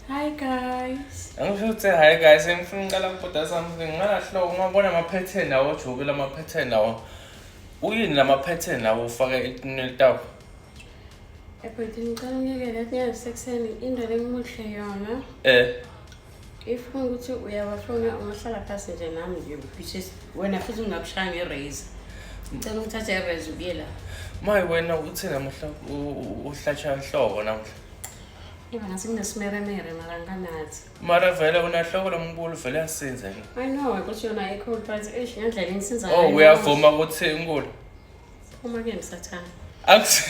Hi guys. Angisho ukuthi hi guys, ngifuna ngiqala ukubuda something. Ngalahloko ngabona ama pattern lawo ojubile ama pattern lawo. Uyini lama pattern lawo ufake itinwele takho? Ebhuti ngicela ungiyekele athi ngiyazisekuseni into lengimuhle yona. Eh. If ukuthi uyawafuna ungahlala phasi nje nami nje which wena futhi ungakushaya nge-razor. Ngicela ukuthatha i-razor ubuye la. Maye wena uthi namuhla uhlatsha inhloko namuhla. Iba ngase kunesimeremere mara nganathi. Mara vele unahloko lombulo vele yasinza yini. I know ukuthi yona ikhulu but eish ngendlela engisinza Oh uyavuma ukuthi inkulu. Uma ke ngisathana. Akusi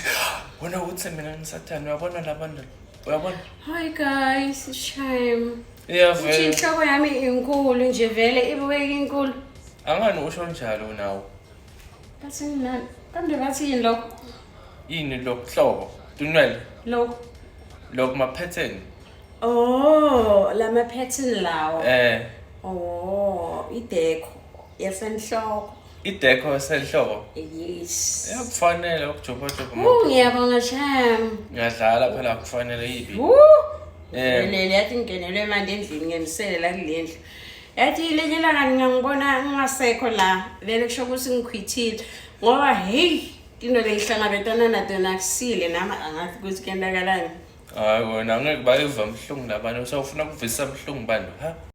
wena uthi mina ngisathana uyabona labantu uyabona? Hi guys, shame. Yeah Uthi vele. inhloko yami inkulu nje vele ibukeka inkulu. Angani usho njalo nawo. Bathi nginani? Kambe bathi yini lokho? Yini lokuhlobo? Tunwele Lokho. lokhu ma pattern. Oh, lama pattern lawo. Eh Oh, idekho yasenhloko. Idekho yasenhloko. Yes. Iyakufanele ukujoba joba. Ngiyabonga sham. Ngiyadlala phela kufanele ibi. Eh. Lele yathi ngingenelwe manje endlini ngemisele la kule ndlu. Yathi lenye ilanga ngingangibona ngingasekho la vele kusho ukuthi ngikhwithile ngoba hey into lengihlangabetana nato nakusile nami angathi ukuthi kuyendakalani. Hayi wena angeke bayiva mhlungu labantu usawufuna kuvisa mhlungu bantu ha.